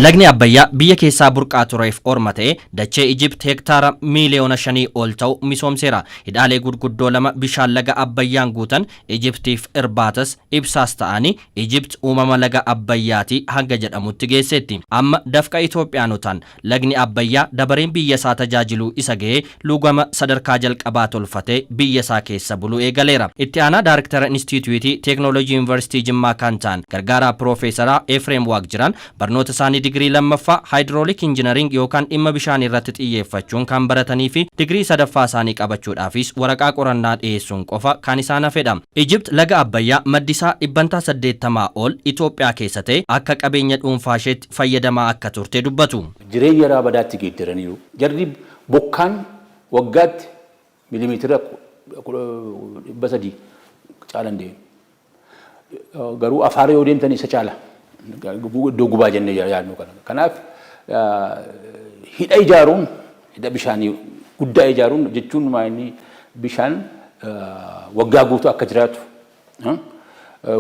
Lagni Abbayyaa biyya keessaa burqaa tureef orma ta'e dachee Ijipt hektaara miiliyoona 5 ol ta'u misoomseera. Hidhaalee gurguddoo lama bishaan laga Abbayyaan guutan Ijiptiif irbaatas ibsaas ta'anii Ijipt uumama laga Abbayyaati hanga jedhamutti geesseetti. Amma dafqa Itoophiyaanotaan lagni Abbayyaa dabareen biyyasaa tajaajiluu isa gahee luugama sadarkaa jalqabaa tolfatee biyyasaa keessa buluu eegaleera. Itti aanaa Daariktara Inistiitiyuutii Teeknooloojii Yuunivarsiitii Jimmaa kan ta'an gargaaraa Piroofeesaraa Efreem Waaqjiraan barnoota isaanii digirii lammaffaa hydraulic engineering yookaan dhimma bishaanii irratti xiyyeeffachuun kan baratanii fi digirii sadaffaa isaanii qabachuudhaafis waraqaa qorannaa dhiyeessuun qofa kan isaan hafedha. Ijipt laga Abbayyaa maddisaa 80% ol Itoophiyaa keessa ta'e akka qabeenya dhuunfaa isheetti fayyadamaa akka turte dubbatu. Jireenya irraa badaatti geeddaraniiru. Jarri bokkaan waggaatti miilimeetira 300 caalan deemu. Garuu Afaar yoo deemtan isa caala. Iddoo gubaa jennee yaadnu kana. Kanaaf hidha ijaaruun, hidha bishaanii guddaa ijaaruun jechuun inni bishaan waggaa guutuu akka jiraatu,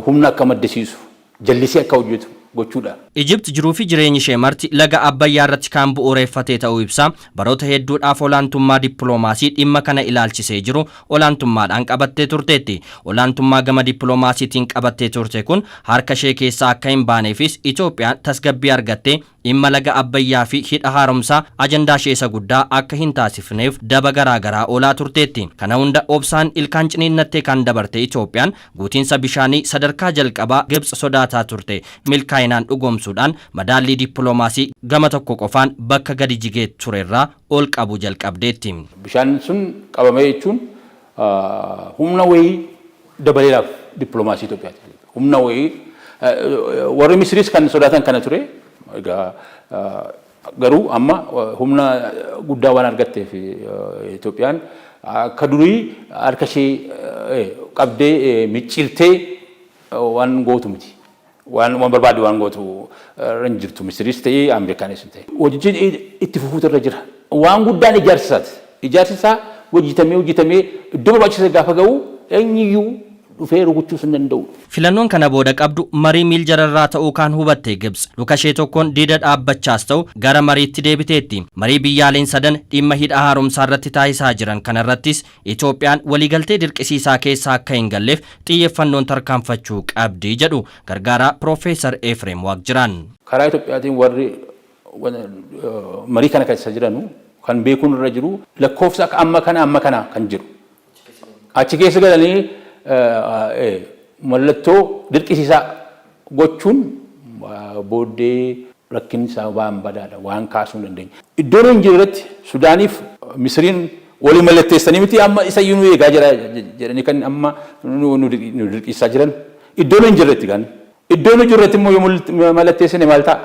humna akka maddisiisu, jallisii akka hojjetu gochuudha. Ijipt jiruu fi jireenyi ishee marti laga Abbayyaa irratti kan bu'uureffatee ta'uu ibsa. Baroota hedduudhaaf olaantummaa dippiloomaasii dhimma kana ilaalchisee jiru olaantummaadhaan qabattee turteetti. Olaantummaa gama dippiloomaasiitiin qabattee turte kun harka ishee keessaa akka hin baaneefis Itoophiyaan tasgabbii argattee dhimma laga Abbayyaa fi hidha haaromsaa ajandaa ishee isa guddaa akka hin taasifneef daba garaagaraa oolaa turteetti. Kana hunda obsaan ilkaan ciniinnattee kan dabarte Itoophiyaan guutiinsa bishaanii sadarkaa jalqabaa Gibx sodaataa turte milkaa'inaan dhugoomsuudhaan madaallii dippiloomaasii gama tokko qofaan bakka gadi jigee turerraa ol qabu jalqabdeetti. Bishaan sun qabamee jechuun humna wayii dabaleeraaf dippiloomaasii Itoophiyaati. Humna wayii warri Misiriis kan sodaatan kana ture. Egaa garuu amma humna guddaa waan argatteef Itoophiyaan akka durii harka ishee qabdee micciirtee waan gootu miti. Waan barbaadde waan gootu irra hin jirtu, Misiriis ta'ee Ameerikaanis ta'e. Hojichi itti fufuutu irra jira. Waan guddaan ijaarsa isaati. Ijaarsi isaa hojjetamee hojjetamee iddoo barbaachisaa gaafa ga'u eenyuyyuu dhufee rukuchuus hin danda'u. Filannoon kana booda qabdu marii miiljararraa ta'uu kan hubatte Gibx luka ishee tokkoon diida dhaabbachaas ta'u gara mariitti deebiteetti. Marii biyyaaleen sadan dhimma hidha haaromsaa irratti taasisaa jiran kanarrattis Itoophiyaan waliigaltee dirqisiisaa keessa akka hin galleef xiyyeeffannoon tarkaanfachuu qabdi jedhu gargaaraa Piroofeesar Efreem Waaqjiraan. Karaa Itoophiyaatiin warri marii kana keessa jiranu kan beekuun irra jiru lakkoofsa akka amma kana amma kana kan jiru. Achi keessa galanii mallattoo dirqisiisaa gochuun booddee rakkinni isaa waan badaadha, waan kaasuu hin dandeenye. Iddoon hin jirretti Sudaaniif Misiriin walii mallatteessanii miti, amma isa iyyuu nu eegaa jira jedhanii kan amma nu dirqisiisaa jiran. Iddoon hin jirretti kan. Iddoon hin jirretti immoo yoo mallatteessine maal ta'a?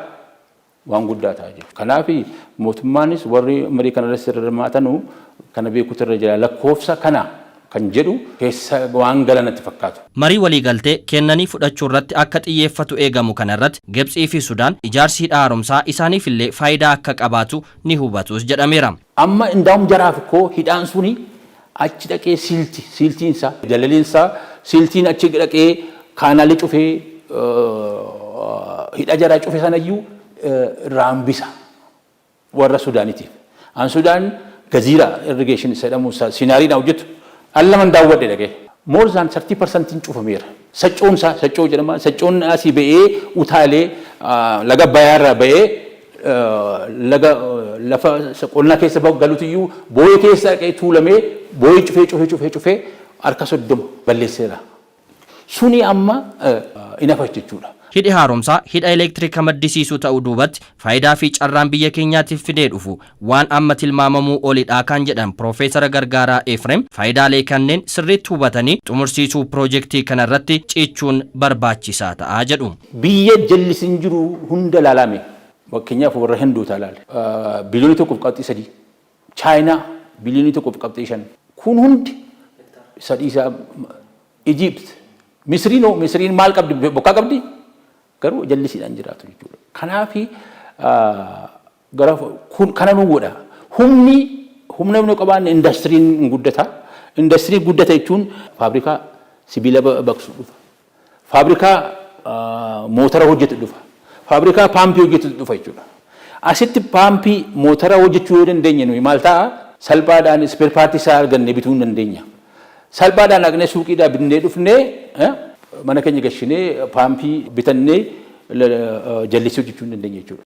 Waan guddaa ta'a jechuudha. Kanaaf mootummaanis warri marii kana irratti hirmaatanu kana beekuutu irra jira. Lakkoofsa kana kan jedhu keessa waan galan natti fakkaatu. Marii waliigaltee kennanii fudhachuu irratti akka xiyyeeffatu eegamu kana irratti Gibxii fi Sudaan ijaarsi hidha haaromsaa isaaniifillee faayidaa akka qabaatu ni hubatus jedhameera. Amma indaa'um jaraaf koo hidhaan suni achi dhaqee siilti siiltiin isaa jalaliin isaa siiltiin achi dhaqee kaanaalii cufee hidha jaraa cufe sanayyuu irraa hambisa warra Sudaanitiif. An Sudaan Gaziira irrigation isa jedhamu Sinaariidhaan hojjetu al laman daawwadhe dhaqee. More than 30% cufameera. Saccoon isaa saccoo jedhama. Saccoon asii ba'ee utaalee laga Abbayyaa irraa ba'ee laga lafa qonnaa keessa galutu iyyuu booyee keessa dhaqee tuulamee booyee cufee cufee cufee cufee harka 30 balleesseera. Suni amma in hafa jechuudha. Hidhi haaromsaa hidha elektiriika maddisiisuu ta'uu duubatti faayidaa fi carraan biyya keenyaatiif fidee dhufu waan amma tilmaamamuu olidha kan jedhan Piroofeesara Gargaaraa Efreem, faayidaalee kanneen sirriitti hubatanii xumursiisuu piroojeektii kanarratti ciichuun barbaachisaa ta'a jedhu. Biyya jallisiin jiru hunda ilaalame. Fakkeenyaaf warra Hindootaa ilaale. Biliyoona 1.3. Chaayinaa biliyoona 1.5. Kun hundi sadii isaa Ijipt. Misriin hoo, Misriin maal qabdi? Bokkaa qabdi? Garuu jallisiidhaan jiraatu jechuudha. Kanaafi gara kun kana nu godha. Humni humna nu qabaanne indastiriin hin guddata. Indastiriin guddata jechuun faabrikaa sibiila baqsu dhufa. Faabrikaa motora hojjetu dhufa. Faabrikaa paampii hojjetutu dhufa jechuudha. Asitti paampii motora hojjechuu yoo dandeenye nuyi maal ta'a? Salphaadhaan spare partii isaa argannee bituu hin dandeenya. Salphaadhaan dhaqnee suuqiidhaa bitnee dhufnee mana keenya gashinee paampii bitannee jallisii hojjechuu hin dandeenya jechuudha.